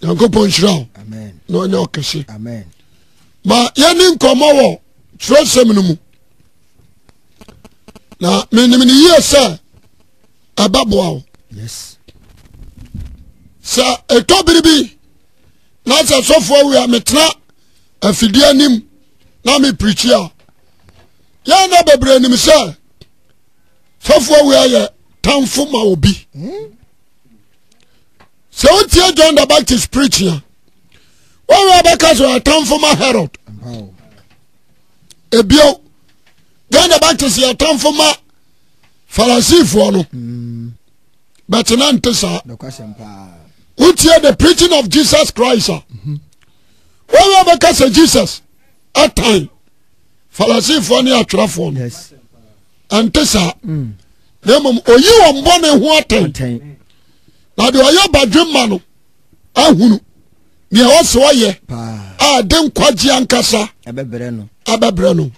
Nyankopɔn nhyira wo na ɔnyɛ ɔkɛse. Ma yɛne nkɔmmɔ wɔ twerɛsɛm no mu na menim ne yie sɛ ɛbɛboa wo. Sɛ ɛtɔ bere bi na sɛ sɔfoɔ awu a metena afidie anim na mepirikyi a yɛn na bebree nim sɛ sɔfoɔ awu ayɛ tamfo ma obi. Hmm? Sɛ wotie John the Baptist preaching a wɔn a bɛka sɛ atamfo ma Herod. Ebio John the Baptist yɛ atamfo ma Farisifoɔ no. Hmm. Bɛtena nte saa. Wotie the preaching of Jesus Christ a wɔn a bɛka sɛ Jesus atan Farisifoɔ ne atwerɛfoɔ no. Ɛnte saa. Hmm. Na mmom oyi wɔn bɔne ho atɛn. Na deɛ ɔyɛ badwemma no ahunu nea ɔsɛ ɔyɛ a ɛde nkwagye ankasa ɛbɛbrɛ no.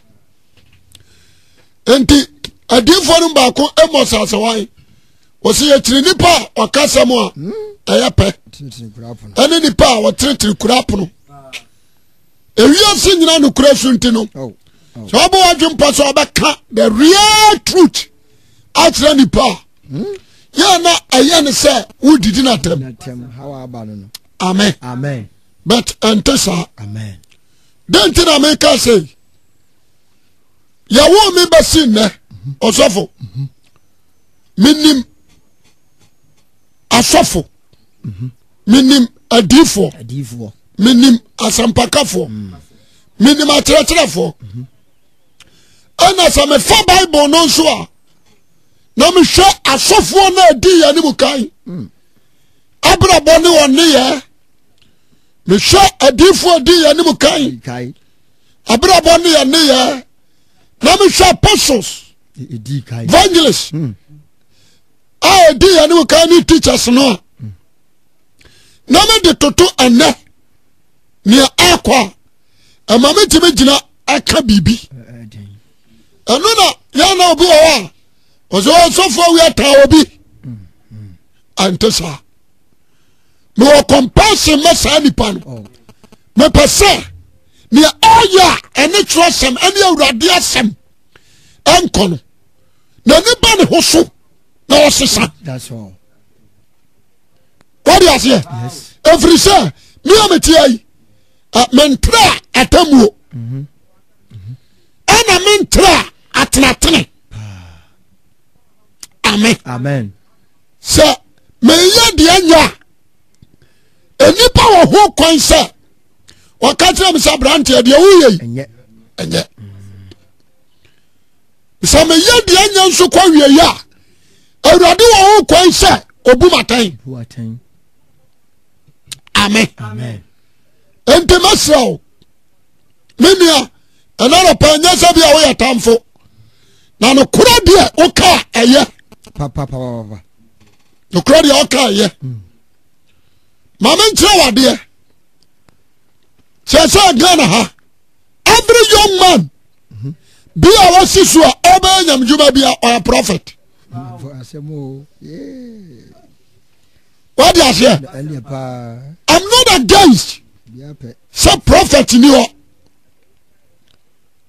Nti adiifoɔ no baako Amos asewan wɔsi yɛkyiri nipa a ɔka sɛm a hmm. ɛyɛ pɛ ɛne nipa a ɔtenetene kura apono ewiase nyina nokora so nti no oh, oh. sɛ ɔbɛ wadwe mpa sɛ ɔbɛka the real truth akyerɛ nipa a hmm. yɛn na ɛyɛ ne sɛ wodidi no atɛm. Amen. But ɛnte saa. Dɛn nti na meka sɛ yɛwoo me bɛsi nnɛ ɔsɔfo menim asɔfo menim adiifoɔ menim asɛmpakafoɔ menim akyerɛkyerɛfoɔ ɛna sɛ mefa Bible no nso a na mehwɛ asɔfoɔ no adi yɛn anim kan abrabɔ ne wɔn nneyɛɛ mehwɛ adiifoɔ adi yɛn anim kan abrabɔ ne yɛn nneyɛɛ na mehwɛ apostles evangelists hmm. a ɛdi yɛn anim kan ne teachers no a hmm. na mede toto ɛnɛ nea ɛkɔ a ɛma metumi gyina ɛka biribi ɛno na yɛn na obi wɔ hɔ a ɔsɛ ɔsɔfoɔ wi ataa obi ɛnte saa mewɔ compassion ma saa nipa no oh. Mepɛ sɛ nea ɔyɛ a ɛne twerɛsɛm ɛne Awurade asɛm ɛnkɔ no n'ani ba ne ho so na ɔsesa. Wɔde aseɛ ɛfiri sɛ me a metea yi mentra atammuo mhm. ɛna mentra atenatene. Amen. Sɛ meyɛ deɛ nyɛ a nnipa wɔ ho kwan sɛ wɔka kyerɛ me sɛ aberanteɛ deɛ woyɛ yi ɛnyɛ. Sɛ meyɛ deɛ nyɛ nso kɔ wieɛ a Awurade wɔ ho kwan sɛ ɔbu matɛn. Amen. Enti mɛsrɛ wo me nua ɛna nɔpɛ nyɛ sɛ bi a woyɛ tamfo na nokorɛ deɛ woka ɛyɛ nokorɛ deɛ woka ɛyɛ hmm. Ma menkyerɛ wo adeɛ sɛ sɛ Ghana ha every young man mhm. bi a wasi so a ɔbɛyɛ nyamedwuma bi a ɔyɛ prophet. Wadi aseɛ. I'm not against sɛ prophet ni hɔ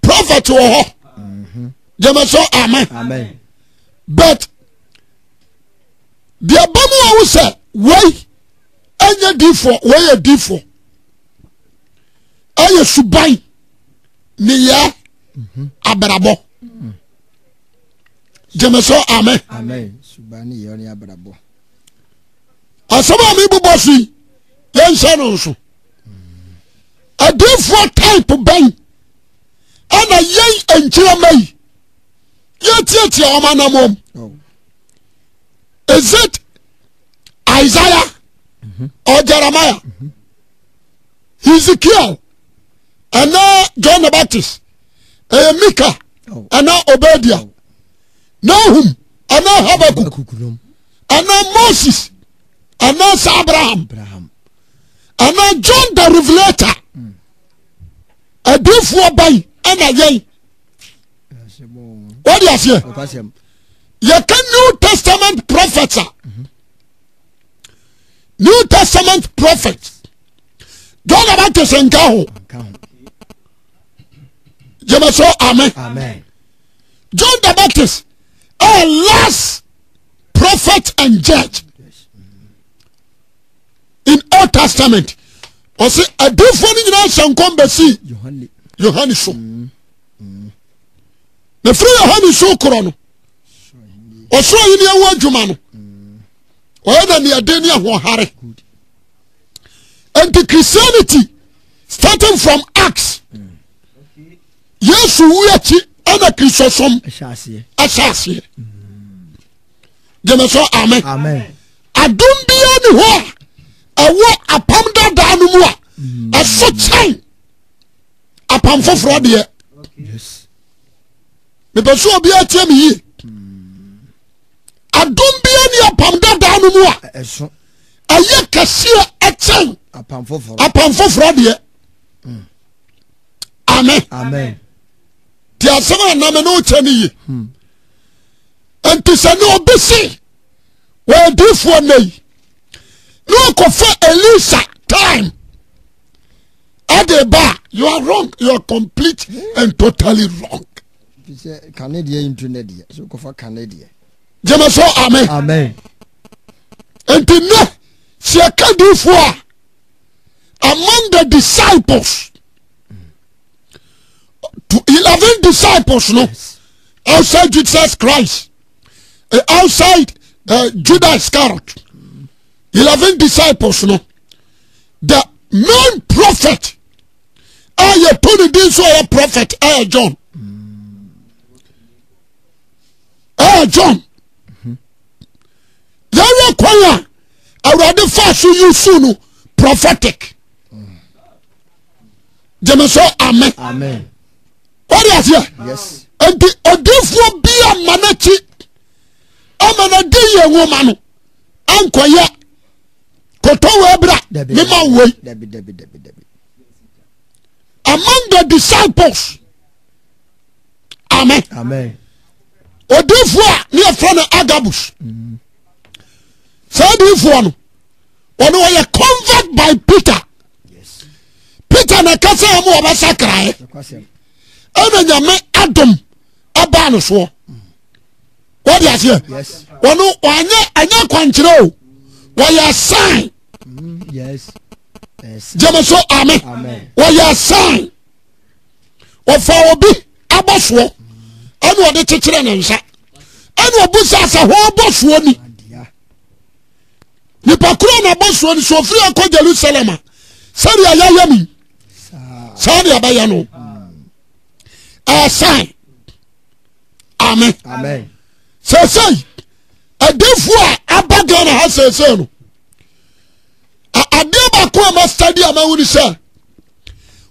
prophet wɔ hɔ mhm. gyeme so amen. But deɛ ba mu a wo sɛ wei ɛnyɛ difoɔ wei yɛ difoɔ ɛyɛ suban neyɛ mhm. abrabɔ mhm. gyeme so amen. Asɛm a mebobɔ so yi yɛnhyɛ no nso adiifoɔ type bɛn ɛna yɛn nkyerɛma yi yɛtiatia wɔn anamɔm oh. Is it Isaiah mm -hmm. or Jeremiah mm -hmm. Ezekiel ɛna John the Baptist ɛyɛ Mika oh. ɛna Obadiah oh. Nahum ɛna Habakkuk ɛna Moses ɛna sɛ Abraham ɛna John the Revelator hmm. Adiifoɔ bɛn ɛna yɛn wɔde aseɛ yɛka New Testament prophets a mhm. New Testament prophets. John the Baptist nka ho. Gyeme so amen. Amen. John the Baptist a last prophet and judge in Old Testament. Ɔsi adiifoɔ no nyinaa hyɛ nkɔm bɛsi Yohane so. Na firi Yohane so korɔ no, ɔsoro ahenni ho adwuma no, ɔyɛ na nea ɛden ne ahoɔhare. Nti Christianity starting from Acts. Yesu wu akyi ɛna Kristosom ɛhyɛ aseɛ. Gyeme so amen. Adom biara ni hɔ a ɛwɔ apam dadaa no mu a ɛso kyɛn apam foforɔ deɛ. Mepɛ sɛ obiara tie me yie. Adom biara ni apam dadaa no mu a ɛyɛ kɛseɛ ɛkyɛn apam foforɔ deɛ. Amen. Amen. Ti asɛm a nam ne wokyɛ no yie. Hmm. Nti sɛ ne obi se wɔyɛ diifoɔ nnɛ yi na ɔkɔfa Elisa time ɛde ba a you are wrong you are complete and totally wrong. Sɛ kane deɛ ntu ne deɛ so kɔfa kane deɛ. Gyeme so amen. Amen. Nti nnɛ sɛ yɛka diifoɔ a among the disciples to 11 disciples no outside jesus christ eh, outside uh, judas iscariot 11 disciples no the main prophet a yɛto ne din so ɔyɛ prophet ɛyɛ john ɛyɛ john yɛyɛ kwan a awurade fa so yusu no prophetic gyeme so amen wode aseɛ nti odifoɔ bi ama n'akyi ama n'adi yɛ nwoma no ankɔyɛ kɔtɔ wei bra mema wei among the disciples amen odifoɔ a ne yɛfrɛ no agabus mm. Saa adiyifoɔ no ɔno ɔyɛ convert by Peter. Peter na ɛka sɛ ɔmo ɔbɛsakraeɛ ɛna nyame adom ɛbaa no soɔ wɔde aseɛ ɔno ɔanyɛ ɛnyɛ kwankyerɛ o wɔyɛ sign mm, gyeme so ame wɔyɛ sign ɔfa obi abɔsoɔ ɛna ɔde kyekyere ne nsa ɛna ɔbusa sɛ hɔ abɔsoɔ ni nipa koro na abɔsoɔ ni so ofiri akɔ Jerusalem a sɛdeɛ yɛayɛ mi saa deɛ ɛbɛyɛ no ɛsan amen sɛsɛi ɛdefoɔ a aba Ghana ha sɛsɛi no adeɛ baako a ma study a mahu ni sɛ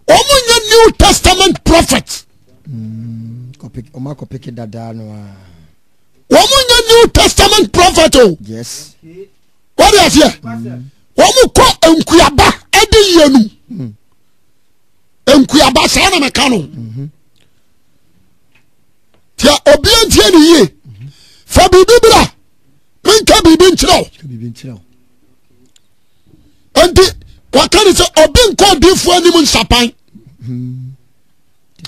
wɔn nyɛ new testament prophet. Mm, wɔn akɔpeke dadaa no a. wɔn nyɛ new testament prophet o. yes. wɔde aseɛ wɔn kɔ nkuaba ɛde yie no mm. nkuaba saa na mɛka no mm-hmm. tia obi ntie ne yie mm-hmm. fa biribi bra menka biribi nkyerɛ o. nti wɔka ne sɛ obi nkɔ odiifoɔ anim nsapan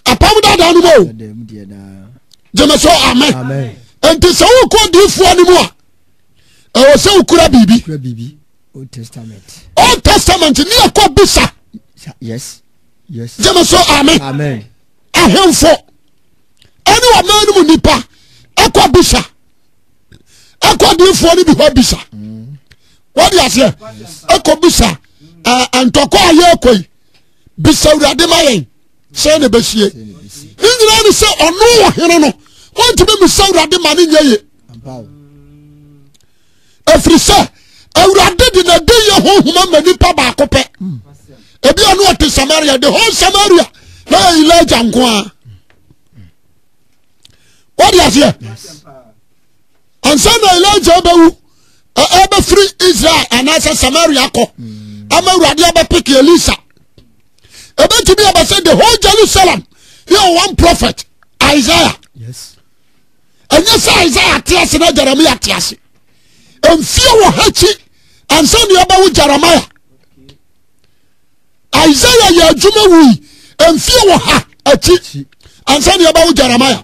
apam dada no mu o gyeme so amen nti sɛ wokɔ odiifoɔ anim a ɛwɔ sɛ wokura biribi old testament old testament ne ɛkɔ bisa gyeme so amen ahemfo ɛne ɔman no mu nipa ɛkɔ bisa ɛkɔ adiifoɔ no bi hɔ bisa wɔde aseɛ ɛkɔ bisa ntɔkɔ a yɛrekɔ yi bisa awurade ma yɛn sɛ na ɛbɛsie ne nyinaa ne sɛ ɔno wɔ hene no wɔntumi mmisa awurade ma ne nyɛ ye ɛfiri sɛ awurade de n'ade yɛ honhom ama nipa baako pɛ ebi ɔno ɔte samaria the whole samaria na yɛ elijah nko ara wọ́n aseɛ ansa na elijah bɛwu ɛbɛfiri israel anaasɛ samaria kɔ mm. ama awurade abɛpeke elisa ɛbɛtumi aba sɛ the whole jerusalem yɛ one prophet isaiah ɛnyɛ sɛ isaiah te ase na jeremiah te ase mfie wɔ ha akyi ansa na ɛbɛwo jeremiah. Isaiah yɛ adwuma wui mfie wɔ ha akyi ansa ne yɛbɛwo Jeremiah.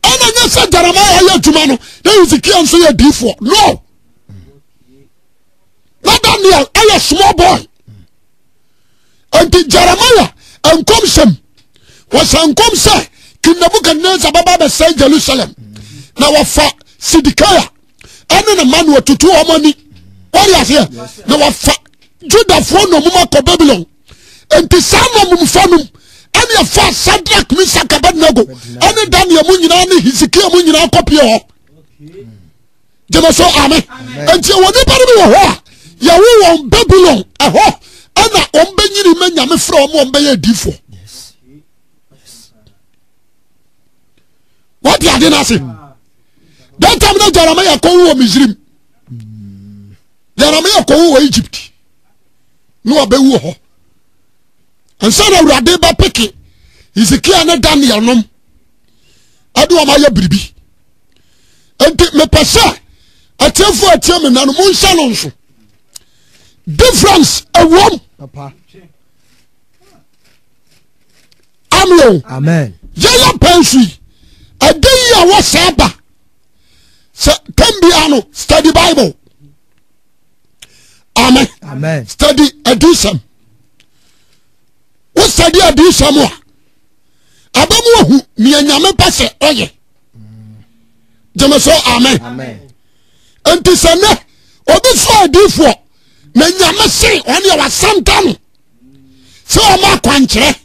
Ɛna nyɛ sɛ Jeremiah yɛ adwuma no na Hezekiah nso yɛ diifoɔ. No. Na Daniel ɛyɛ small boy. Nti Jeremiah nkɔmhyɛm wɔhyɛ nkɔm sɛ King Nebuchadnezzar bɛba bɛsɛe Jerusalem na wɔfa Sidikiah ɛne ne ma no ɔtutu wɔn ani wɔde aseɛ na wɔfa Judafoɔ nnommum akɔ Babylon nti saa nnommumfa nom ɛne ɛfa Shadrach Meshach Abednego ɛne Daniel mu nyinaa ne Hezekiah mu nyinaa kɔpie hɔ gyeme so ame nti ɛwɔ nipa no bi wɔ hɔ a yɛwo wɔn Babylon ɛhɔ ɛna wɔn bɛnyini ma nyame frɛ wɔn wɔn bɛyɛ adiifoɔ wɔde ade no ase that time na Jeremiah kɔwu wɔ Misrim Jeremiah kɔwu wɔ Egypt na wabɛwu hɔ nsa na awurade ba peke Hezekiah ne Daniel nom ɛde wɔn ayɛ biribi nti mepɛ sɛ atiefo atie me nna no monhyɛ no nso difference ɛwom amen amen yɛyɛ pɛn so yi ɛde yi a wɔsɛ ba sɛ tɛm biara no study bible amen amen study adisɛm wo study adisɛm a abɛmu ahu nea nyame pɛ sɛ ɔyɛ gyeme so amen nti sɛ nɛ obi so adiifoɔ na nyame se ɔne a wasanta no sɛ ɔma akwankyerɛ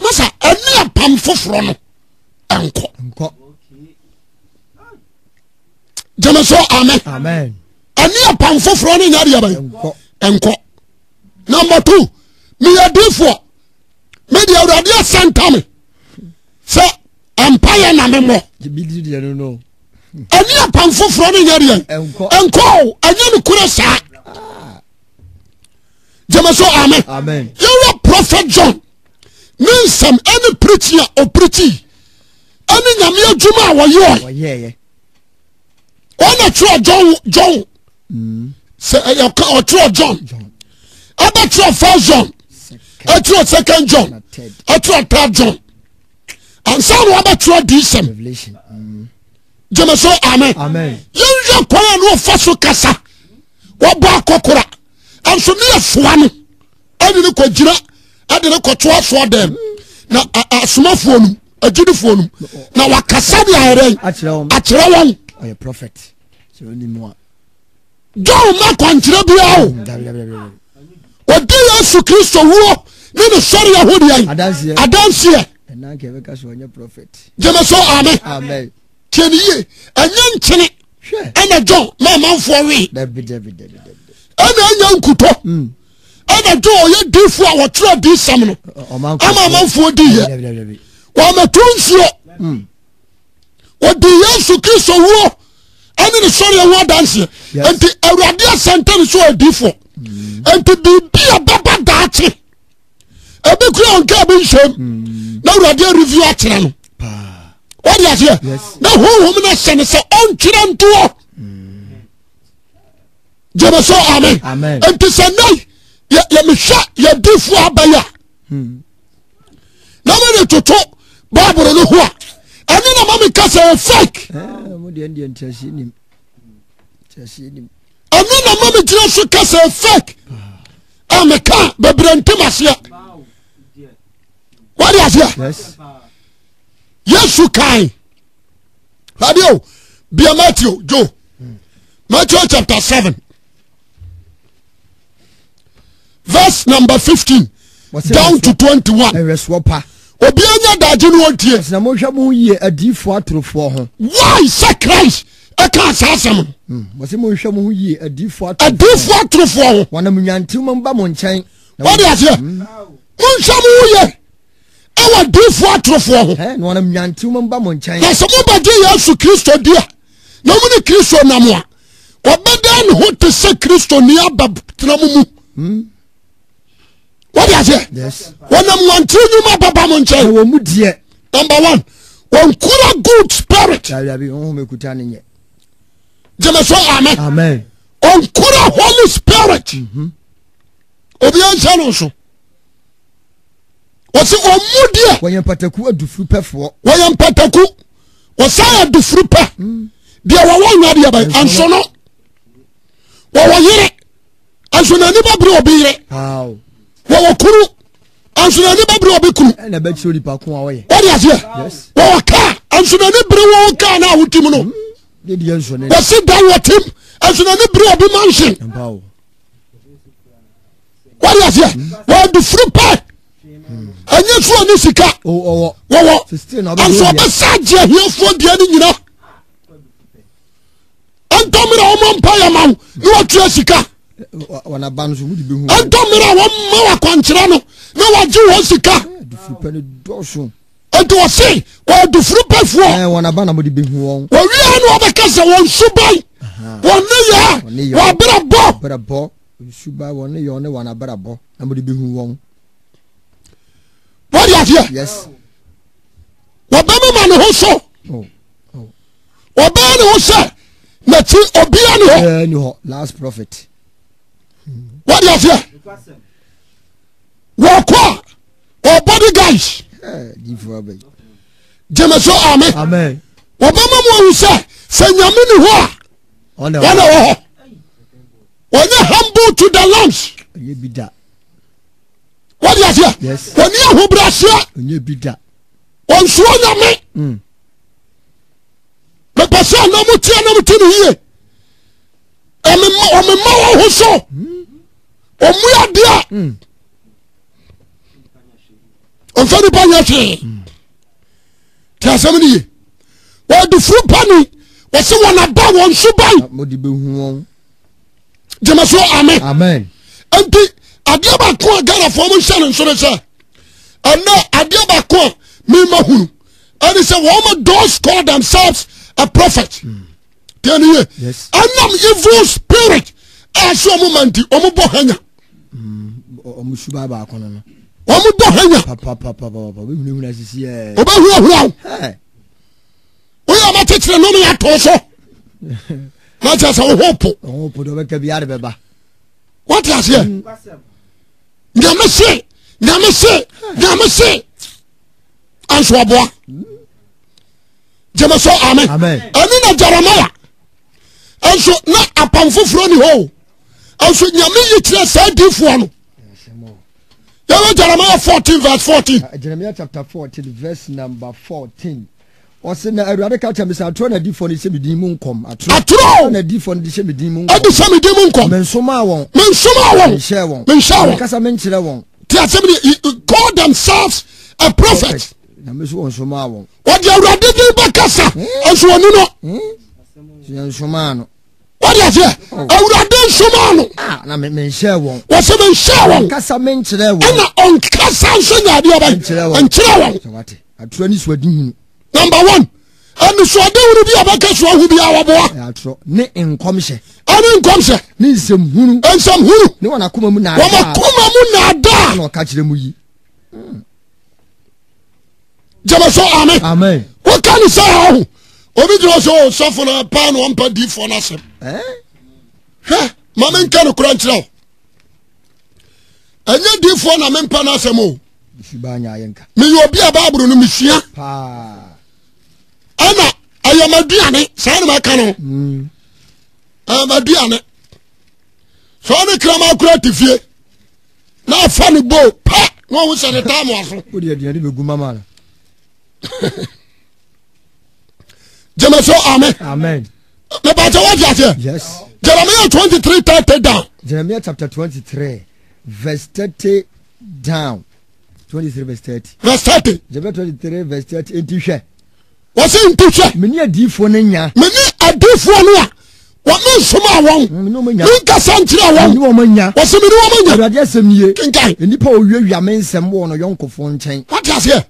masa ɛne apam foforɔ no ɛnkɔ gyeme so amen ɛne apam foforɔ no nyɛ deɛ bɛn ɛnkɔ number two meyɛ difoɔ medeɛ awurade asɛnta me sɛ mpaeɛ na memmɔ ɛne apam foforɔ no nyɛ deɛ ɛnkɔ ɛnyɛ no korɛ saa gyeme so amen yɛwura prophet john ne nsɛm ɛne preaching a ɔpreachi ɛne nyame adwuma a wɔyɛɛ ɔna twerɛ john john mm. sɛ ɛyɛ ɔtwerɛ john ɛbɛtwerɛ first john ɛtwerɛ second john ɛtwerɛ third john ansa na wabɛtwerɛ disɛm mm. gyeme so amen yɛnhwɛ kwan a ne ɔfa so kasa wɔbɔ akɔkora nso ne yɛsoa no ɛde ne kɔgyina ɛde ne kɔto asoɔ dɛm na asomafoɔ no agyidifoɔ no na wakasa de ayɛdɛn akyerɛ wɔn John ma kwankyerɛ biara o mm, ɔdi Yesu Kristo wuo ne ne sɔreɛ ho deɛ adanseɛ gyeme so amen tie ne yie ɛnyɛ nkyene ɛna John ma amanfoɔ wee ɛna ɛnyɛ nkutɔ mm. ɛna John ɔyɛ difoɔ a wɔtwerɛ disɛm no ama amanfoɔ diiɛ wɔamɛto nsuo mm. ɔdi yesu kristo wuo ɛne ne sɔreɛ ho adanseɛ nti awurade asɛnta ne so adiifoɔ mm. nti biribi a bɛba daakye ebi kura ɔnka ebi nhyɛm mm. na awurade areview akyerɛ no wɔde aseɛ na honhom no ahyɛ no sɛ ɔntwerɛ ntoɔ mm. gyeme so amen nti sɛ nnɛ yɛmehwɛ yɛdifoɔ abɛyɛ a hmm. na mede toto bible no ho a ɛne na ma meka sɛ yɛ fake eh, ɛno na ma megyina so ka sɛ fake a meka bebree ntem aseɛ wade aseɛ yesu kae adeɛ o bia matthew jo matthew chapter 7 verse number 15 down to 21 ɛwɛsoɔ pa obiara nya daagye no ɔntie ɛsɛ na monhwɛ mo ho yie adiyifoɔ atorofoɔ ho why sɛ christ ɛka saa asɛm no hmm, wɔsɛ monhwɛ mo ho yie adiyifoɔ atorofoɔ adiyifoɔ atorofoɔ ho wɔnam nnwanten mu ba mo nkyɛn wɔde aseɛ hmm. monhwɛ mo ho yie ɛwɔ adiyifoɔ atorofoɔ ho na wɔnam nnwanten mu ba mo nkyɛn na sɛ mobɛgye yesu kristo di a na mo ne kristo nam a ɔbɛdan ne ho te sɛ kristo ni abɛtena mo mu hmm. wɔde aseɛ wɔnam wɔntiri nnwuma bɛba mo nkyɛn wɔn mu deɛ number one wɔnkura good spirit gyeme so amen amen ɔnkura holy spirit mm -hmm. Obiara nhyɛ no nso. Wɔsi wɔn mu deɛ. Wɔyɛ mpataku adufuru pɛfoɔ. Wɔyɛ mpataku. Wɔsan yɛ adufuru pɛ. Deɛ wɔwɔ nya deɛ bɛn nso no. Wɔwɔ yere nso n'ani bɛbere obi yere. Wɔwɔ kunu nso n'ani bɛbere obi kunu. Ɛna bɛkyerɛ onipa ko a ɔyɛ. Wɔde aseɛ. Wɔwɔ kaa nso n'ani bere wɔn kaa no a wotim no. Wɔsi dan wɔ tim nso n'ani bere obi mansion. Wɔde aseɛ. Wɔde furu pɛ. Ɛnyɛ so ɔne sika. Wɔwɔ nso ɔbɛsa agye ahiafoɔ deɛ no nyina. Ɛntɔmmerɛ a wɔn mpa yɛ ma wo na wɔtua sika. Ɛntɔmmerɛ a wɔn ma wɔ akwankyerɛ no na wɔagye wɔn sika. Nti wɔse wɔadufuru pɛfoɔ. Wɔn aba na wɔde bɛhu wɔn. Wɔwia na wɔbɛka sɛ wɔn suban, wɔn nneyɛɛ, wɔn abrabɔ. Abrabɔ, suban, wɔn nneyɛɛ ne wɔn abrabɔ na wɔde bɛhu wɔn. Wɔde aseɛ. Yes. Wɔbɛmema ne ho so. Oh. Oh. Wɔbɛyɛ ne ho sɛ n'akyi obia ne hɔ. Ni hɔ last prophet. Wɔde aseɛ. Wɔkɔ a ɔ body guys. Gyeme so amen. Wɔbɛma mu ahu sɛ sɛ nyame ni hɔ a wɔna wɔ hɔ. Wɔnyɛ humble to the lambs. Wɔde aseɛ. Wɔne ahobrɛaseɛ. Wɔnsuo nyame. Mm. Mepɛ sɛ na mo tie na mo ti ne yie. Ɔmema wɔn ho so. Ɔmu adeɛ. Ɔmfa nipa nyɛ hwee. Te asɛm no ye. Wɔde furu pa ni. Wɔsi wɔn aba wɔn so ban. Gyeme so amen. Amen. Nti adeɛ baako a Ghanafoɔ mo nhyɛ no nso ne sɛ ɛnɛ adeɛ baako a mema hunu ɛne sɛ wɔn ma those call themselves a prophet. Mm. Tiɛ ne ye. Ɛnam evil spirit a ɛhyɛ wɔn ma nti wɔn bɔ hanya. Wɔn suba baako no no. Wɔn bɔ hanya. Papapapapa obehunahuna sisi yɛ. Obehunahuna o. Woyɛ ɔma kyekyere nom yɛ ato so. Na kyerɛ sɛ wo ho po. Wo ho po de ɔbɛka bi ade bɛba. Wɔte aseɛ. Mm. Nyame se, nyame se, nyame se. Anso ɔboa. Gyeme so amen. Ɛne na Jeremiah. Nso na apam foforɔ ni hɔ o. Nso nyame yi kyerɛ saa difoɔ no. Yɛwɔ Jeremiah 14 verse 14. Uh, Jeremiah chapter 14 verse number 14. Ɔsɛ na Awurade ka kyerɛ me sɛ atorɔ na adiifoɔ no hyɛ me din mu nkɔm. Atorɔ. Atorɔ. Na adiifoɔ no de hyɛ me din mu nkɔm. Ɛde hyɛ me din mu nkɔm. Mensomaa wɔn. Mensomaa wɔn. Menhyɛɛ wɔn. Menhyɛɛ wɔn. Menkasa menkyerɛ wɔn. Ti asɛm ni call themselves a prophet. Na me so wɔn somaa wɔn. Wɔde Awurade din bɛkasa nso wɔn ni no. Yɛn somaa no. Wɔde aseɛ oh. Awurade nsomaa no. Ah, na menhyɛɛ wɔn. Wɔsɛ menhyɛɛ wɔn. Nkasa menkyerɛ wɔn. Ɛna ɔnkasa nso nyɛ adeɛ ɔbɛn. Nkyerɛ wɔn. Nkyerɛ wɔn. Atorɔ ne suadehunu. Number one, anisoadehunu bi a bɛka so ahu bi a wɔboa. Atorɔ ne nkɔmhyɛ. Ɛne nkɔmhyɛ. Ne nsɛmhunu. Nsɛmhunu. Ne wɔn akoma mu naadaa. Wɔn akoma mu naadaa. Ɛna ɔka kyerɛ mu yi. Gyeme so amen. Amen. Woka ne sɛ aho. Obi gyina sɛ o sɔfo no paa na ɔmpa diifoɔ no asɛm. Hwɛ, ma menka no kora nkyerɛ wo. Ɛnyɛ diifoɔ na mempa no asɛm o. Meyɛ obi a Bible no mesua. Ɛna ɛyɛ m'aduane saa na maka no. Mm. Ɛyɛ m'aduane. Sɛ ɔne kraman kora te fie na afa ne bo pɛ na ɔho sɛ ne taa mo aso. Wode aduane bɛgu mama no. Gyeme so amen. Amen. Mepatɛ wate aseɛ. Yes. Jeremiah 23 30 down. Jeremiah chapter 23 verse 30 down. 23 verse 30. Verse 30. Jeremiah 23 verse 30. Enti hwɛ. Wɔsi nti hwɛ. Mene adiifoɔ no nya. Mene adiifoɔ no a wɔn nsoma wɔn. Menkasa nkyerɛ wɔn. Mene wɔn anya. Wɔsi mene wɔn anya. Awurade asɛm nie. Kenkan. Nnipa a wɔwiawia me nsɛm wɔ wɔn yɔnkofoɔ nkyɛn. Wate aseɛ.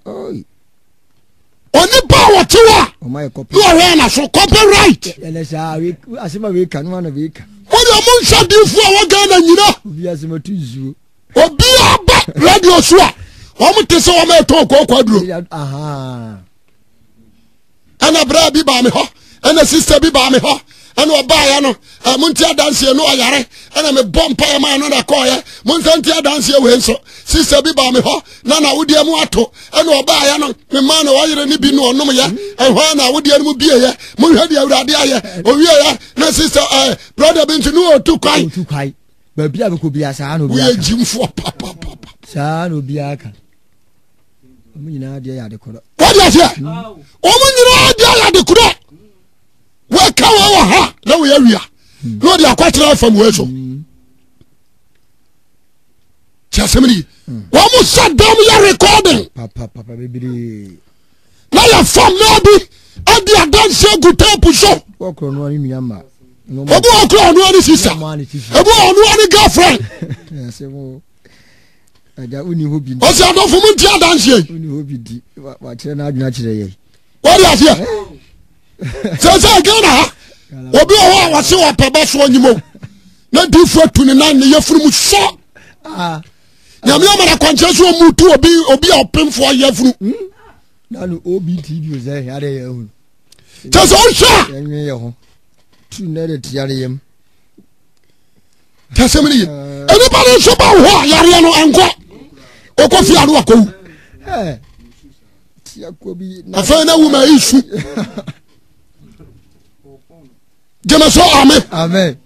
Onipa a wɔte hɔ a. Wɔn ayɛ copy. Ne ɔhwɛ na so copyright. Ɛnɛ saa asɛm a wei ka no ana wei ka. Wọ́n yɛ mo nhyɛ diifoɔ a wɔ Ghana nyina. Obi asɛm atu nsuo. Obiara ba radio so a wɔn te sɛ wɔn ɛtɔn kɔkɔ aduro. Ɛna bra bi baa mi hɔ ɛna sista bi baa mi hɔ. Ɛna ɔbaeɛ no, monte adanseɛ no ɔyare. Ɛna mebɔ mpaeɛ maa no na ɛkɔɔeɛ. Monsa nte adanseɛ wei nso. Sista bi baa me hɔ na n'awodeɛ mu ato. Ɛna ɔbaeɛ no, memaa no ɔyere no bi na ɔnomyɛ. Ɛhɔ a na awodeɛ no mu bieeɛ. Monhwɛ deɛ Awurade ayɛ. Owieeɛ na sista ɛɛ brɔda bi nso ne ɔtu kwan. Ɔtu kwan. Baabi a bɛkɔ biara saa na obiara ka. Woyɛ gyimfoɔ papapapa. Saa na obiara ka. Wɔn nyinaa deɛ yɛ adekorɔ. Wɔde aseɛ. Wɔn nyinaa deɛ yɛ adekorɔ. Wɔka wɔn wɔ ha na wɔyɛ awia. Hmm. Na wɔde akɔtena afam wɔ so. Hmm. Tí asɛm ni. Hmm. Wɔn mo sɛ dɛm yɛ recording. Papa bebree. Na yɛ fam naa bi ɛdi adansi egu teepu so. Wɔkura no ani nua ma. Obi wɔ kura ɔno ani sista. Ebi wɔ ɔno ani girlfriend. Ɔsi adɔfo mu nti adanseɛ yi. Wɔde aseɛ. Sɛ Ghana ha obi wɔ hɔ a wɔse wɔpɛ bɛ so ɔnyim o na diifo atu ne nan ne yɛfunu mu sɔ. Ah. Nyame ama na kwankyerɛ so ɔmu tu obi obi a ɔpemfoɔ yɛfunu. Hmm? Kyɛ sɛ ɔhwɛ a. Tasɛm no ye. Nnipa no nso ba wo hɔ a yareɛ no ɛnkɔ. Ɔkɔ fie ano akɔwu. Afei na wuma yi su. Gyeme so ame. Amen.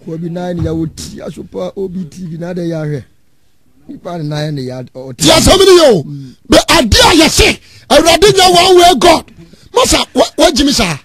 Kɔ bi nan ya wo ti asopa obi TV na de ya hwɛ. Nipa ne nan ne ya ɔte. Ti asɛm no ye o. Bɛ ade a yɛse Awurade nyɛ one way God. Masa wagyimi saa.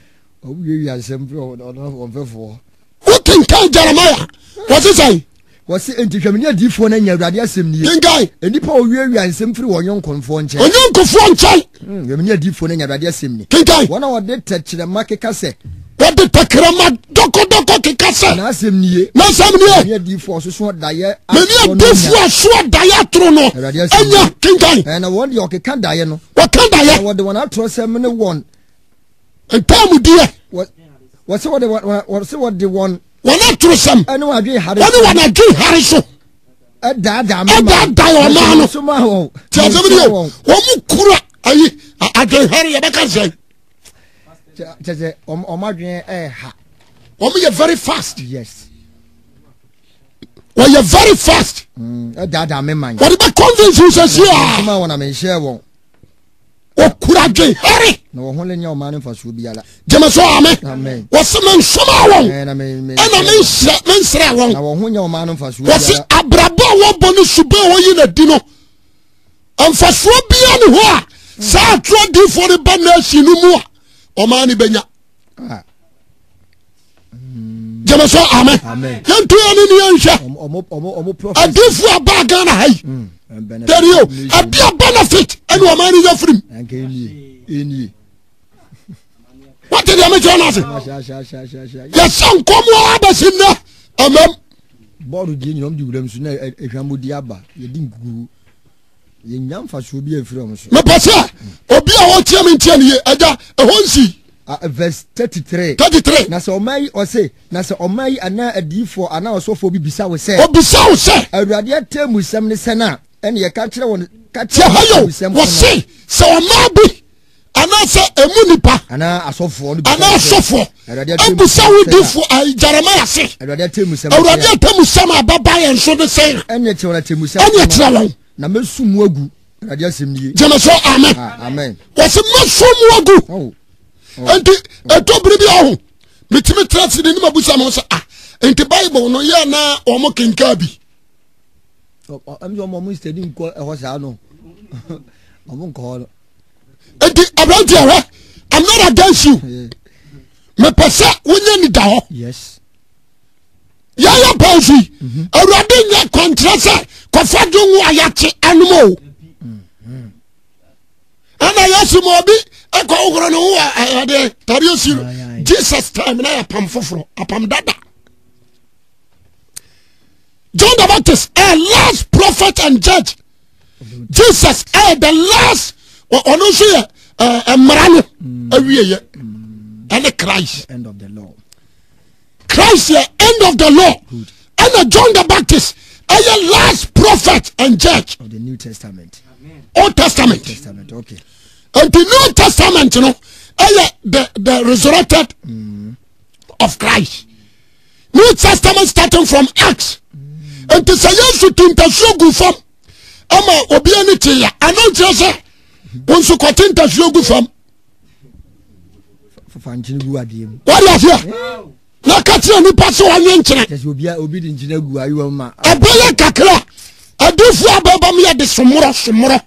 Ɔwiawia nsɛm firi wɔn mfɛfoɔ. Wokenkan Jeremiah, wɔse sɛn? Wɔse, enti hwɛ, me ne adiyifoɔ no anya, Awurade asɛm nie. Kenkan. Nnipa a wɔwiawia nsɛm firi wɔn yɔnkofoɔ nkyɛn. Ɔyɔnkofoɔ nkyɛn. Hmm, hwɛ, me ne adiyifoɔ no anya, Awurade asɛm nie. Kenkan. Wɔn a wɔde tɛkyerɛma keka sɛ. Wɔde tɛkyerɛma dɔkɔdɔkɔ keka sɛ. N'asɛm nie. N'asɛm nie. Me ne adiyifoɔ ɔsoso daeɛ atoro no. Me ne adiyifoɔ ɔso daeɛ atoro no. Awurade asɛm nie. Anya, kenkan. Ɛna wɔn deɛ ɔkeka daeɛ no. Wɔka daeɛ. Na wɔde wɔn atorɔsɛm ne wɔn ntaamudeɛ. Wɔsɛ wɔde wɔsɛ wɔde wɔn. Wɔn atorosɛm. Ɛne wɔn adwene hare. Wɔne wɔn adwene hare so. Ɛdaadaa mma. Ɛdaadaa ɔmaa no. Tí a sɛm ni o, wɔn mu kura ayi adwene hare yɛ bɛ ka sɛn. Kyɛ sɛ wɔn adwene ɛɛha. Wɔn yɛ very fast. Yes. Wɔyɛ very fast. Ɛdaadaa me man. Wɔde bɛ convince you sɛ si a. Wɔn na menhyɛ wɔn. Wɔkura dwen hare. Na wɔn ho renyɛ ɔman no mfasoɔ biara. Gyeme so ame. Wɔsi me nsomaa wɔn. Ɛna me nsrɛ wɔn. Na wɔn ho nyɛ ɔman no mfasoɔ biara. Wɔsi abrabɔ a wɔbɔ ne suban a wɔyi na di no mfasoɔ biara ne hɔ a saa atorɔ diifoɔ no ba nation no mu a ɔman no bɛnya. Ah. Gyeme so ame. Yɛnto yɛn ne yɛnhwɛ. Adiifoɔ a baa Ghana ha yi. Hmm. Tẹ̀lé o, ẹbí a benefit ẹni ọmọ ẹni yẹ firim. Wọ́n ti di ẹ̀mí kyerẹ́ náà sè. Yẹsẹ̀ nkọ́mu abẹ́sí nnẹ́ ẹ̀mẹ́m. Bọ́ọ̀lù di enyim di wuram so na ehwamodi aba yɛdi nkuku yɛnya mfasoɔ bi afiri wɔn so. Mepɛ sɛ obi a ɔtie me ntie ne yie agya ɛhɔ nsi. Verse 33. 33. Na sɛ ɔman yi ɔse, na sɛ ɔman yi anaa adiyifoɔ anaa ɔsɔfoɔ bi bisa wo sɛ. Ɔbisa wo sɛ. Awurade atemmusɛm ne sɛn a, ɛne yɛka kyerɛ wɔn ka kyerɛ wɔn atemmusɛm ko no. Wɔse sɛ ɔman bi anaasɛ emu nipa. Anaa asɔfoɔ no bisa anaa asɔfoɔ. Ebisa wo difoɔ ayi Jeremiah se. Awurade atemmusɛm. Awurade atemmusɛm a bɛba yɛn so ne sɛn. Ɛne kyerɛ wɔn atemmusɛm. Ɛne kyerɛ wɔn. Na mɛsu mu agu. Awurade asɛm nie. Gyeme so amen. Ah, amen. Wɔsi mɛsu mu agu. Oh. Oh. Nti ɛtɔ biri bi ɔho metumi tena se n'anim abusa mo sɛ ah nti bible no yɛ na wɔn kenkan bi. Ɛmi sɛ wɔn steady nkɔ ɛhɔ saa no wɔn nkɔ hɔ no. Nti aberante ɛhwɛ I'm not against you. Mepɛ sɛ wonya ni da hɔ. Yes. Yɛyɛ pɛn so yi mhm. awurade nyɛ kwankyerɛ sɛ kɔfa dwonwo a yɛakye anom o ɛna yɛsi ma obi ɛkɔ wohoro ne ho ɛde tareɛ si no jesus time na yɛ apam foforɔ apam dada john the baptist a last prophet and judge jesus ɛyɛ the last ɔno nso yɛ mmara no awieyɛ ɛne christ end of the law Christ yɛ end of the law ɛna John the Baptist ɛyɛ last prophet and judge of the New Testament. Old Testament. Old Testament okay. And the New Testament no ɛyɛ the resurrected mm. of Christ. New Testament starting from Acts. Nti sɛ Yesu tu ntasuo gu fam ama obi ani te ya ɛno nkyerɛ sɛ wo nso kɔte ntasuo gu fam. Wɔde aseɛ na ka kyerɛ nipa sɛ ɔnyɛ nkyerɛ. Ɛbɛyɛ kakra adiifoɔ abɛba mu yɛde somorɔ somorɔ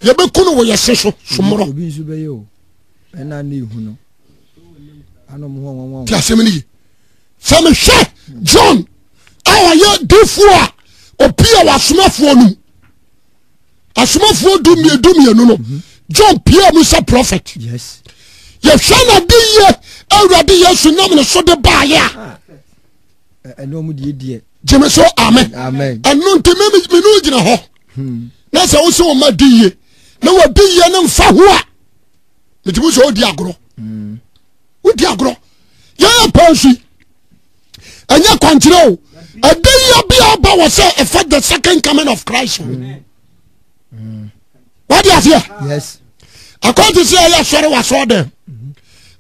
yɛbɛku no wɔ yɛse so somorɔ. Ɛna ne ihu no. Ano mo ho nwanwa. Ti asɛm no yi. Sɛ mehwɛ John a ɔyɛ difoɔ a obi a wasomafoɔ no mu. Asomafoɔ du mmienu no. Mhm. John pie mu sɛ prophet. Yes. Yɛhwɛ na de yie Awurade Yesu nam ne so de baayɛ a. Ah. Ɛno ɔmo deɛ deɛ. Gyeme so amen. Amen. Ɛno nti me me no gyina hɔ. Hmm. Na sɛ wosɛ wɔn ma di yie na wɔdi yie no nfa ho a. Metumi sɛ wodi agorɔ. Hmm. Wodi agorɔ. Yɛyɛ pɛn so yi. Ɛnyɛ kwankyerɛ o. Ɛde yie bi a aba wɔ sɛ ɛfa the second coming of Christ ho. Hmm. Wadi aseɛ. Yes. Akɔnte sɛ ɛyɛ asɔre wɔ asɔre dɛm.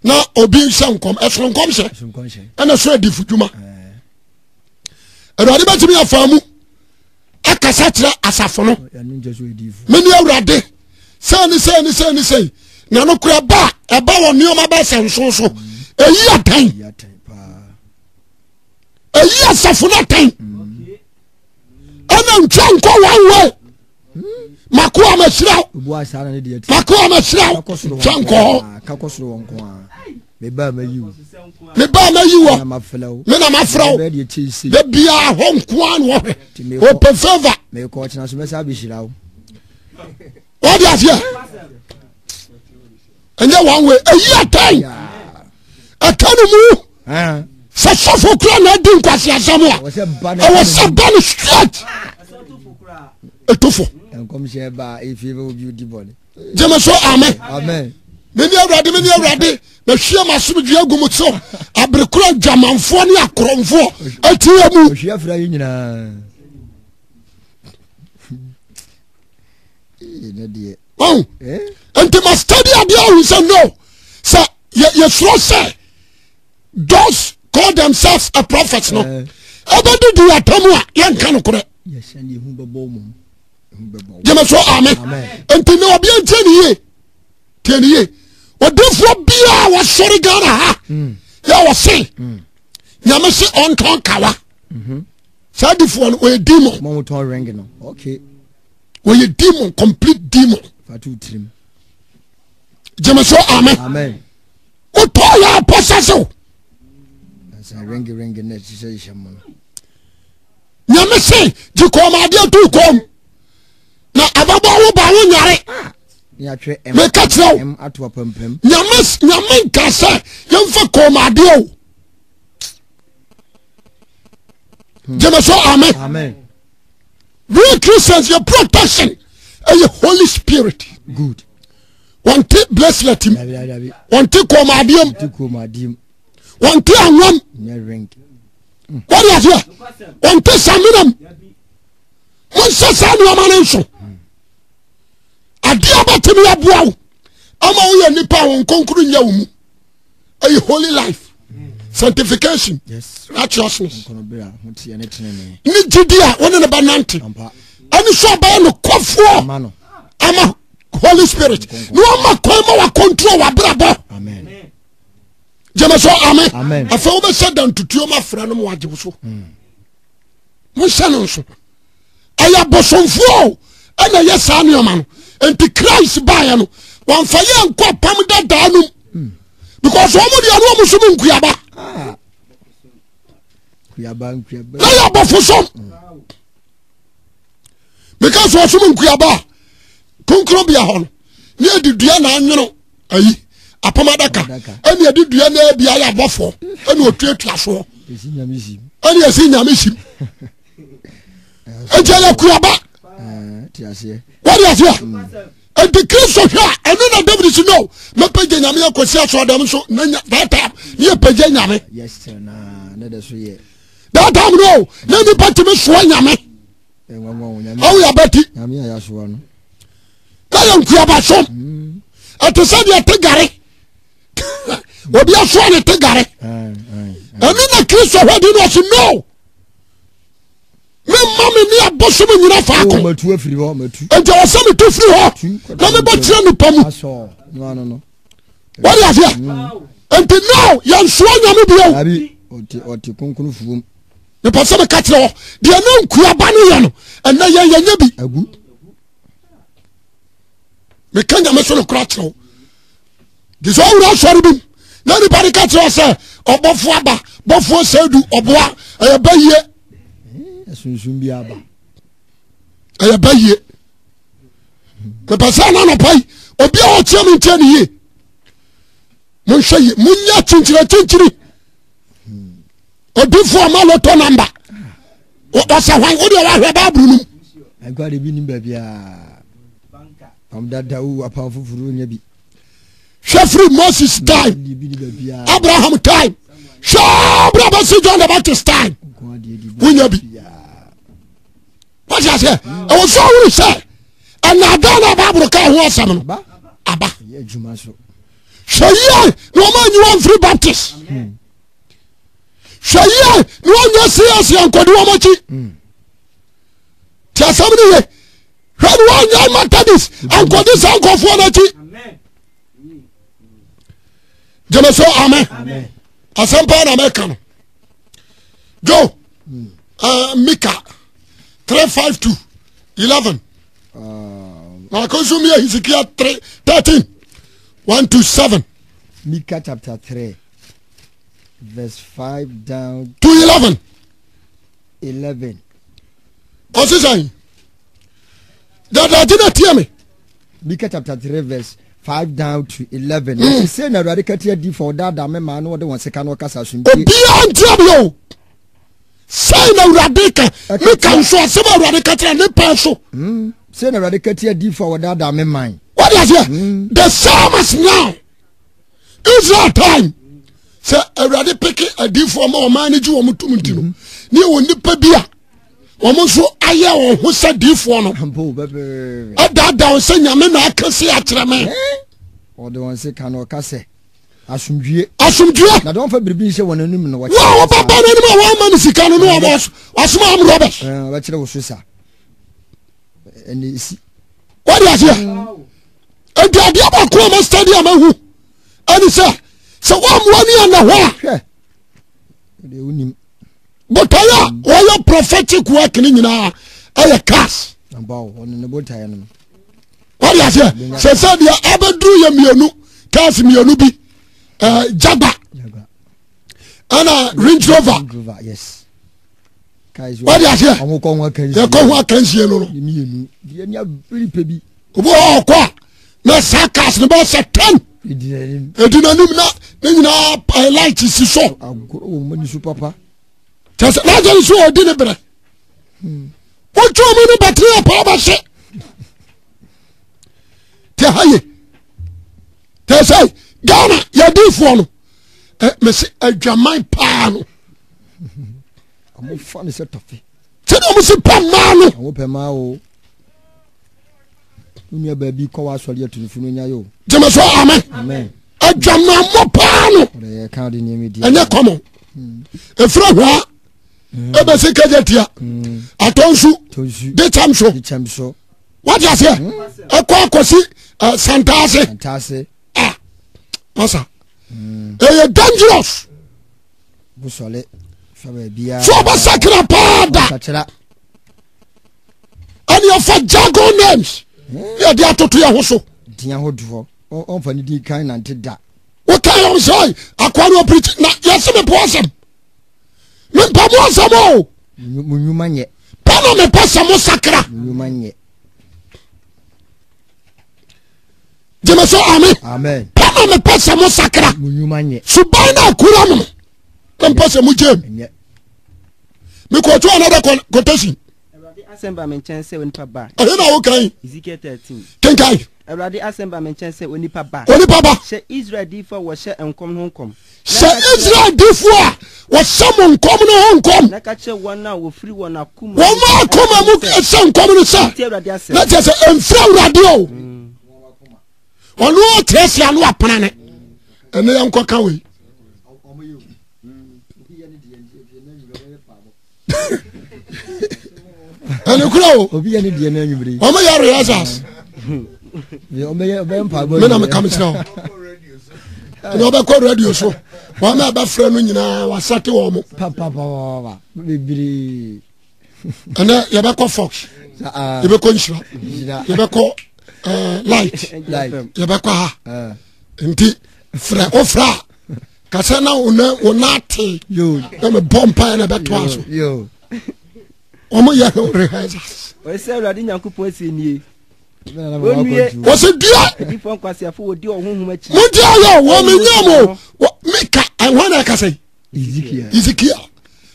Na obi nhyɛ nkɔm ɛsono nkɔm hyɛ. Ɛna so adifo dwuma. Awurade bɛtumi afa mu akasa kyerɛ asafo no. Mene Awurade sɛi ne sɛi ne sɛi ne sɛi na no kora ba a ɛba wɔ nneɛma bɛɛ sɛ nso so ɛyi atɛn ɛyi asafo no atɛn ɛna ntwa nkɔ one way makoa mahyira wo makoa mahyira wo twa nkɔ hɔ mebaa mayi wo mebaa mayi wɔ me na mafrɛ wo da biaa hɔ nkoa na wɔhwɛ ɔpɛ favor mekɔ ɔkyena so mɛsa abɛhyira wo wɔde aseɛ ɛnyɛ one way ɛyi atɛn ɛka no mu sɛ sɔfo kura na adi nkwasi asɛm a ɛwɔ sɛ ba no straight ɛtofo gyeme so amen mene awurade mene awurade mahwie m'asomdwe agu mo so aberekora adwamanfoɔ ne akorɔmfoɔ atia mu ɔn nti ma study adeɛ ahu sɛ no sɛ yɛsuro sɛ those call themselves a prophet no ɛbɛdidi eh. atam a yɛnka nokorɛ gyeme so amen nti ne ɔbea ntie ne yie tie ne yie odifoɔ biaa wɔsɔre Ghana ha hmm. yɛ wɔse hmm. nyame se ɔntɔn kawa mhm. saa difoɔ no ɔyɛ demon wɔyɛ demon complete demon gyeme so amen wotɔ yɛ apɔsɛ so nyame se gye kɔɔmadeɛ to kɔm na ababɔ wo ba wo nyare ah, meka kyerɛ wo nyame nyame nka sɛ yɛmfa kɔɔmadeɛ o hmm. gyeme so amen We Christians yɛ protection ɛyɛ Holy Spirit. Good. Wɔnte bracelet mu. Wɔnte kɔnmadeɛ mu. Wɔnte anwam. Wɔde aseɛ. Wɔnte samina mu. Monhyɛ saa nneɛma no nso. Adeɛ bɛtumi aboa wo ama woyɛ nipa a wɔn nkonkoro nyɛ wo mu. ɛyɛ holy life sanctification righteousness ne gyidi a wɔne ne ba nante ɛne sɛ ɔbɛyɛ no kɔfoɔ ama holy spirit na wɔma kwan ma wacontrol wabrabɔ gyeme so amen afei wobɛhyɛ da ntutuo ma frɛ no ma wagye wo so hmm. monhyɛ no nso ɛyɛ bosomfoɔ o ɛna ɛyɛ saa nneɛma no nti Christ baeɛ no wɔnfa yɛ nkɔ apam dadaa no mu because wɔn deɛ no wɔn som nkuaba ah. na yɛ abɔfo som meka sɛ ɔsom nkuaba a kronkron bea hɔ no ne yɛde dua na anwono ayi apam adaka ɛne yɛde dua na abi ayɛ abɔfoɔ ɛne ɔtuatua soɔ ɛne yɛsi nyame sim nti ɛyɛ kuaba wɔde aseɛ nti kristo hwɛ a ɛno na david si no mɛpɛgya nyame akɔsi asɔɔdɛm so na nya that time ne yɛpɛgya nyame that time no na nipa tumi soa nyame ɔwo yɛbɛti na yɛ nkuaba som ɛte sɛ deɛ te gare. Obi asoa ne te gare. Ɛno na Kristo hɔ di no ɔsi no. Memma me ne abosom nyina faako. Nti ɛwɔ sɛ metu firi hɔ na mebɛkyerɛ nipa mu. Wɔde aseɛ. Nti no yɛnsoa nyame bio. Mepɛ sɛ meka kyerɛ hɔ deɛ na nkuaba no yɛ no ɛnɛ yɛn yɛnyɛ bi. Meka nyame so no kora kyerɛ wo. Te sɛ ɔwura asɔre bi mu na nipa no ka kyerɛ sɛ ɔbɔfoɔ aba bɔfoɔ sɛ du ɔboa ɛyɛ bayie. Sunsun bi aba. Ɛyɛ bayie. Mepɛ sɛ ɛna anɔpa yi obi a ɔkyerɛ me nkyɛn ne yie. Monhwɛ yie monyɛ kyinkyini kyinkyini. Odifoɔ ma lotto namba. Ɔsɛ hwan wodeɛ wahwɛ baabulu no mu. Aguade bi nim baabi a. Apam dada o, apam foforɔ nya bi. Hwɛ firi Moses time, Abraham time, hwɛ Abraham bɛsi John the Baptist time, wonya bi. Wọ́n aseɛ, ɛwɔ sɛ ɔwuru sɛ ɛnaadaa na Bible ka ho asɛm no aba. Hwɛ yie na wɔn anyi wɔn firi Baptist. Hwɛ yie na wɔn nyɛ CAC ankɔdi wɔn akyi. Tí asɛm no yie. Hwɛ ne wɔnyɛ Methodist ankɔdi saa nkurɔfoɔ no akyi. Gyeme so amen. Asɛm paa na mɛka no. Joe, Mika 3 5 to 11. Na akɔnso mi yɛ Hezekiah 3 13 1 to 7. Mika chapter 3 verse 5 down to 11. 11. Ɔsi sɛn? Dadaagye na tie me. Mika chapter 3 verse 5 down to 11. Mm. Ɔsi sɛ na Awurade ka tia diifo a ɔdaadaa me maa na ɔde wɔn sika na ɔkasa asomdwie. Obiara ntia mi o. Sɛ na Awurade ka Mika nso asɛm a Awurade ka kyerɛ ne pɛn so. Mm. Sɛ na Awurade ka tia diifo a ɔdaadaa me man. What is it? Mm. The same as now. Israel time. Sɛ Awurade peke adiifoɔ ma ɔman no gye wɔn tom nti no, ne yɛ wɔ nipa bi a wɔn nso ayɛ wɔn ho sɛ diifoɔ no ɛdaadaa wɔn sɛ nyame na aka se akyerɛ me. Ɔde wɔn se ka na ɔka sɛ asomdwie. Asomdwie. Na de wɔn fa biribi nhyɛ wɔn anim na wɔkyerɛ. Wɔn a wɔbɛba n'anim a wɔn ama no sika no ne wɔn wɔasoma am robbers. Wɔbɛkyerɛ wo so sa. Ɛna esi. Wɔde aseɛ. Nti adeɛ baako a ma study a mahu ɛne sɛ sɛ wɔamoa ni anna hɔ a. Hwɛ. Deɛ wonim. Botaeɛ a wɔyɛ prophetic work no nyinaa ɛyɛ cars. Wɔde aseɛ sɛ sɛ deɛ abɛduru yɛ mmienu cars mmienu bi ɛɛ Jagba ɛna Range Rover. Wɔde aseɛ yɛkɔ ho akansie no no. Obi wɔ ɔkɔ a na saa cars no bɛyɛ sɛ ten ɛdi n'anim na ne nyinaa light si so kyɛ sɛ n'agya nso ɔdi ne berɛ wotwe mu no bɛtene apaa bɛhye te ha ye te sɛ Ghana yɛdifoɔ no mese adwaman paa no sɛdeɛ ɔmo si pɛ mmaa no Wo nua baa bi kɔ w'asɔre atunifo no nya yɛ o. Gyeme so amen. Adwamammɔ paa no. Ɛnyɛ kɔmɔ. Efiri hwaa hmm. ebesi kagya tia. Hmm. Atɔnsu. Dekyɛm so. Wate aseɛ. Hmm. Ɛkɔ akɔsi eh, Santaase. Santaase. Ah, masa. Ɛyɛ dangerous. Busɔle. So ɔbɛsakra paa da. Ɛne ɔfa jargon names ne yɛde atoto yɛ ho so. Din ahodoɔ ɔmfa ne din kan nante da. Woka yɛm sɛ akoa no ɔpirikyi na yɛse mepo asɛm mempɛ mo asɛm o. Mo nnwuma nyɛ. Pɛ na mepɛ sɛ mo sakra. Mo nnwuma nyɛ. Gyeme so amen. Amen. Pɛ na mepɛ sɛ mo sakra. Mo nnwuma nyɛ. Suban na akura mo no na mepɛ sɛ mo gyem. Mekɔtu another quotation. Awurade asɛm ba me nkyɛn sɛ onipa ba. Ɛhe na wokan? Ezekiel 13. Kenkan. Awurade asɛm ba me nkyɛn sɛ onipa ba. Onipa ba. Hyɛ Israel diifo a wɔhyɛ nkɔm no ho nkɔm. Hyɛ Israel diifo a wɔhyɛ mo nkɔm no ho nkɔm. Na ka kyerɛ wɔn a wɔfiri wɔn akoma mu. Wɔn a akoma mu hyɛ nkɔm no sɛ. Na kyerɛ sɛ ɛmfiri Awurade o. Ɔno ɔkyerɛ sia no apena ne. Ɛnɛ yɛnkɔka wei. Ɛne kura o. Obi yɛ ne deɛ no anwummere yi. Wɔn yɛ rehearsals. Me na meka mekyerɛ wo. Ɛna ɔbɛkɔ radio so. Wɔn a ɛbɛfrɛ no nyinaa wasɛte wɔn mo. Papapapa bebree. Ɛnɛ yɛbɛkɔ Fox. Yɛbɛkɔ Nhyira. Yɛbɛkɔ eh, Light. Yɛbɛkɔ ha. Eh. Nti frɛ ofrɛ a kasɛ na wo na wo na ate na mebɔ mpaeɛ na ɛbɛtoa so. Wɔn yɛ rehearsals. Ɔsɛ Awurade Nyankopɔn sie nie. Wɔsɛ dua. Mo di ayɛ wɔ mi nya mo mika ɛhɔn na ɛkasa yi. Ezekiel.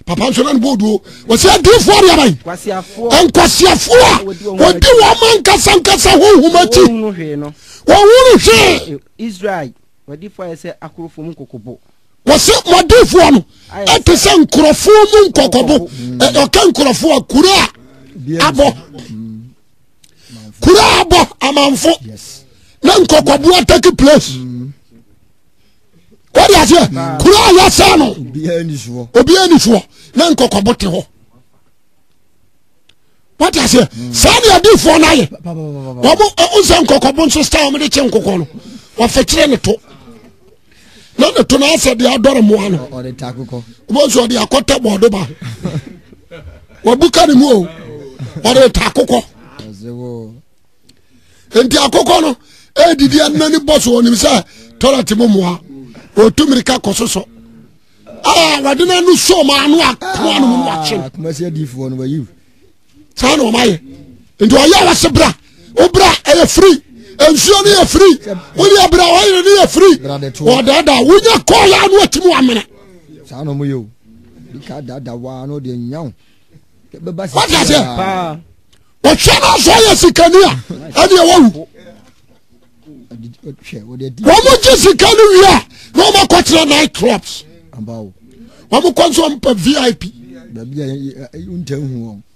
Papa nso na ne bɔ oduo. Wɔsɛ adiifoɔ de aban. Nkwasiafoɔ a wɔdi wɔn ankasa ankasa honhom akyi. Wɔn hunu hwee. Israel wɔdifoɔ ayɛ sɛ akorofo mu nkɔkɔbɔ. Wɔsɛ wɔdifoɔ no ɛte sɛ nkurɔfoɔ mu nkɔkɔbɔ. Ɔka nkurɔfoɔ a kuro a abɔ. Kuro a abɔ amanfo na nkɔkɔboa take place. Wọ́n aseɛ kuro a yɛsɛ no obiara ni soɔ na nkɔkɔbo te hɔ. Wọ́n aseɛ saa ni adiifoɔ no ayɛ wɔn nsɛ nkɔkɔbo nso style wɔn de kye nkokɔ no wɔfɛkyerɛ ne to na ne to no asɛ deɛ adɔre mmoa no wɔn nso ɔde akɔtɛ bɔɔdo ba wɔbuka ne mu o ɔde ta akokɔ. Nti akokɔ no ɛdidi ɛnna ne bɔ so ɔnim sɛ tɔlɛt mu mmoa ɔtu mmirika kɔ soso a wɔde no ano so ɔma ano akoa no mu no wakye no saa na ɔma yɛ nti ɔyɛ a wɔse bra wobra ɛyɛ firi nsuo no yɛ firi wode abra ɔyere no yɛ firi ɔdaadaa wonya kɔɔ yɛ ano atumi wamene saa na ɔmo yɛ o bi ka daadaa waa na ɔde anya wo wate aseɛ ɔhwɛ no asɔ yɛ sikani a ɛne ɛwɔ wu wɔn gye sika no wie a na wɔn akɔtena night clubs wɔn kɔ nso wɔn pɛ vip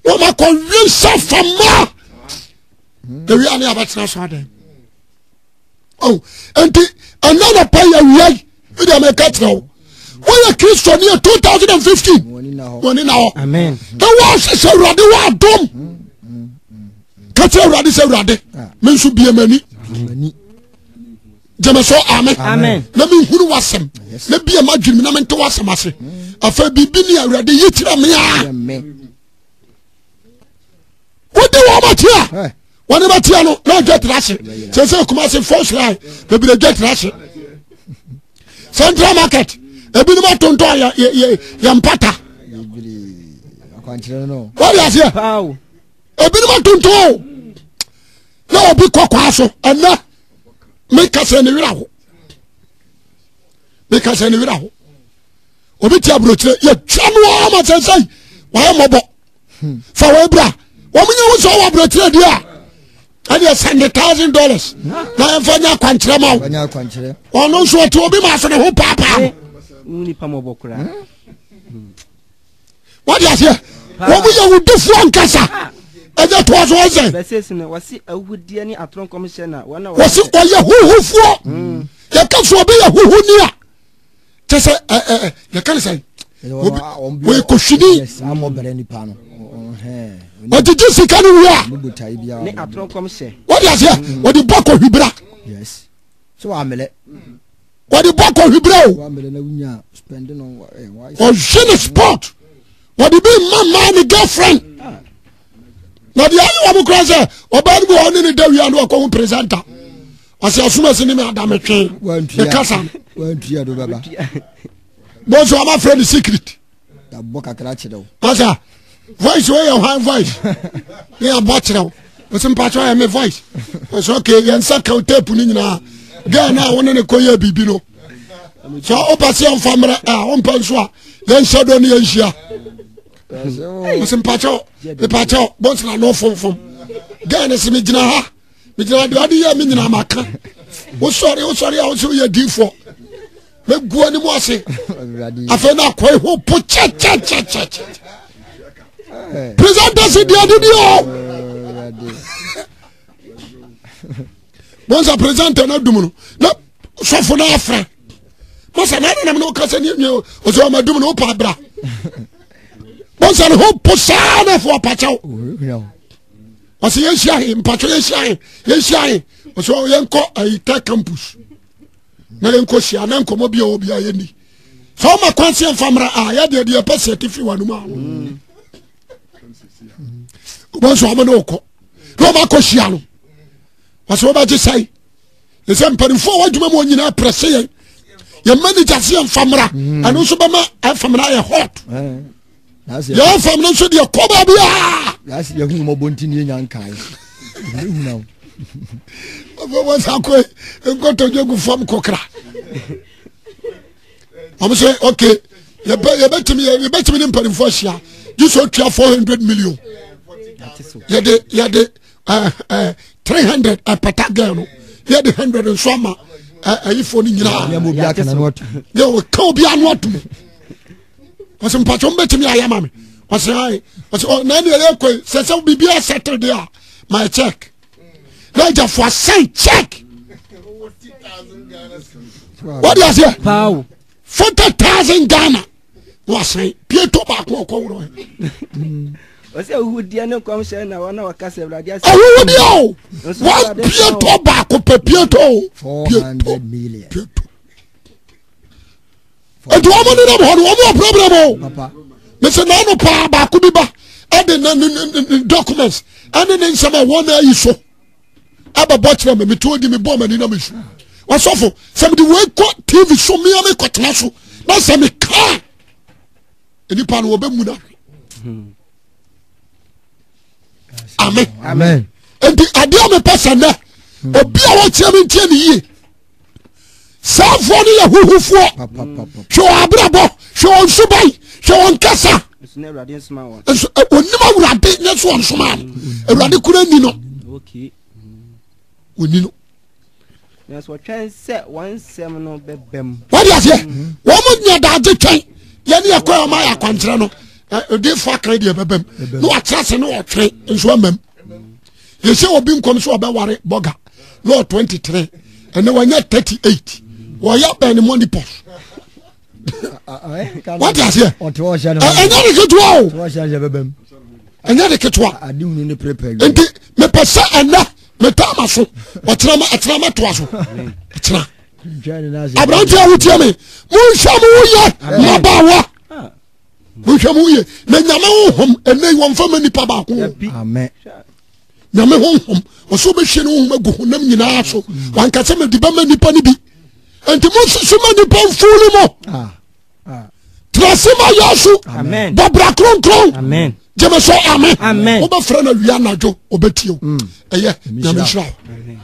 wɔn akɔ wie nsa fama ewia ne abɛtena so adan oh nti ɛnna na pa yɛ awia yi mi deɛ mɛka kyerɛ wo woyɛ kristo ni yɛ 2015 wɔne na hɔ na wɔhwehwɛ awurade wɔ adom ka kyerɛ awurade sɛ awurade me nso bie m'ani gyeme so ame na menhunu w'asɛm na bie m'adwenem na mente w'asɛm ase afei biribi ne awurade yi kyerɛ me a wode wɔn akyi a wɔne bɛteɛ no na adwa tra ase sɛ sɛ kuma se first line bebree dwa tra ase central market ebinom atontɔn yɛ yɛ yɛ mpata wɔde aseɛ ebinom atontɔn na obi kɔ kwaa so ɛnɛ meka sɛ ne werɛ ho meka sɛ ne werɛ ho obi te aburokyerɛ yɛtwa no ara ma sɛnsɛn wɔayɛ mmɔbɔ fa wɔn bra wɔn nyɛ wosɔ wɔ aburokyerɛ di a ɛdeɛ sɛnde $1,000 na yɛmfa nyɛ akwankyerɛ ma wo ɔno nso ɔte obi ma so ne ho paapaa no wode aseɛ wɔn yɛ wudifoɔ nkasa ɛnyɛ toa so ɔsɛ wɔsi ɔyɛ huhufoɔ yɛka so obi yɛ huhuni a kyɛ sɛ ɛ ɛ yɛka ne sɛn wɔyɛ kɔhwini ɔgyegye sika no wie a wɔde aseɛ wɔde bɔ kɔhwibra wɔde bɔ kɔhwibra o ɔhwe ne sport wɔde bi mma mmaa ne girlfriend na deɛ ayɛ wɔn koraa sɛ ɔbaa no bi wɔ ɔne ne da wia no ɔkɔ ho presenter ɔsɛ asomasi ne me ada me twe ne kasa no bɔnso ɔma frɛ no secret ɔsɛ voice wei yɛ hwan voice ne yɛabɔ kyerɛ wo ɔsɛ mpakyɛ ɔyɛ me voice ɔsɛ okay yɛn nsa ka tape no nyinaa girl no a wo ne ne kɔyɛ biribi no sɛ wopɛ sɛ yɛmfa mmerɛ a wompɛ nso a yɛnhyɛ dɔ ne yɛnhyia ɔsɛ mpakyɛw mepakyɛw bɔnsena no fomfom gɛɛ no sɛ megyina ha megyina deɛ ɔde yɛ me nyinaa maka wosɔre wosɔre a wosɛ woyɛ diifoɔ mɛgu anim ase afei na akɔe ho po kyɛkyɛkyɛkyɛ presenters deɛ didi o bɔnsa presenter no adum no na sɔfo no afrɛ. Masa na nanam ne wokasa ne nwie ɔsɛ ɔma dum ne wopa abra. Bɔnsa ne ho po saa na afo apakyɛw. Ɔsɛ yɛnhyia he mpakyɛw yɛnhyia he yɛnhyia he ɔsɛ yɛnkɔ ayi tech campus na yɛnkɔ hyia na nkɔmmɔ bi a ɔwɔ bi a yɛnni. Sɛ ɔma kwan sɛ yɛmfa mmra a yɛdeɛ deɛ yɛpɛ sɛ yɛte firi w'anom ano. Wobɛnso ɔmo ne wokɔ na ɔma akɔ hyia no. Ɔsɛ wobɛgye sɛe. Ɛsɛ mpanimfoɔ a wɔadwuma mu nyinaa prɛse yɛn yɛn manager se yɛn famra mm. ɛno nso bɛma ɛfam no ayɛ hot eh. yɛn fam no nso deɛ kɔ baabi a. yɛhu mmɔbɔ nti ne yɛnya nkae wɔn sa kɔ nkotodwe gu fam kokra wɔn sɛ ok yɛbɛ yɛbɛtumi yɛbɛtumi ne mpanimfoɔ ahyia gye sɛ otua 400 million yɛde yɛde. ɛɛ 300 ɛpata girl no yɛ de 100 nso ama ɛyifoɔ no nyinaa yɛ ɔka obi ano atum ɔsɛ mpatwɔ mbɛtumi ayɛ ama mi ɔsɛ ayi ɔsɛ ɔ na ɛni ɛyɛ kɔ yi sɛ sɛ biribi ɛsɛtiri de a my check na ɛgya fo asɛn check wɔde aseɛ 40,000 Ghana. wasan pieto baako ɔkɔ worɔ ɔsɛ ahuhudeɛ ne nkɔmhyɛ na wɔn a wɔka sɛ awurade asɛ ahuhudeɛ o wɔn pieto baako pɛ pieto o pieto pieto nti wɔn nenam hɔ no wɔn wɔ problem o mese naano paa baako bi ba ɛde ne ne ne documents ɛne ne nsɛm a wɔn ayi so abɛbɔ kyerɛ me meto di mebɔ m'ani na mesu wasɔfo sɛ mede wei kɔ tv so mea me kɔtena so na sɛ mekaa nnipa no wɔbɛmu no ahwe amen nti adeɛ a mepɛ sɛ nnɛ obi a wɔkyerɛ me ntie ne yie saafoɔ no yɛ huhufoɔ hwɛ wɔn abrabɔ hwɛ wɔn suban hwɛ wɔn kasa nso onim awurade nyɛ so wɔn soma no awurade kura ni no oni no. nanso wɔtwɛn sɛ wɔn nsɛm no bɛba mu. wɔde aseɛ wɔn mo nya daagye twɛn yɛn ne yɛkɔ yɛn ɔma yɛ akwankyerɛ no odiifo akan deɛ ɛbɛba mu na wɔakyerɛ ase ne wɔtwɛn nso ama mu. Yɛhyɛ obi nkɔm sɛ ɔbɛware bɔga na ɔ 23 ɛnɛ wanya 38 wɔyɛ bɛn ne money pɔs wate aseɛ ɛnyɛ ne ketewa o ɛnyɛ ne ketewa nti mepɛ sɛ ɛnɛ metaa ma so ɔkyena ɛkyena mɛtoa so ɛkyena aberanteɛ a wotie me monhwɛ mo woyɛ mmabaawa monhwɛ mo yie na nyame honhom ɛnɛ yi wɔmfa ma nipa baako nyame honhom ɔsɛ wobɛhwie ne honhom agu honam nyinaa so mm. wanka sɛ mede bɛma nipa no bi enti monsusu ma nipa mfuo no mu ah, ah. trase ma yesu bɔbra kronkron gyeme so amen wobɛfrɛ no awia anadwo ɔbɛtie wo mm. ɛyɛ nyame nhyira wo.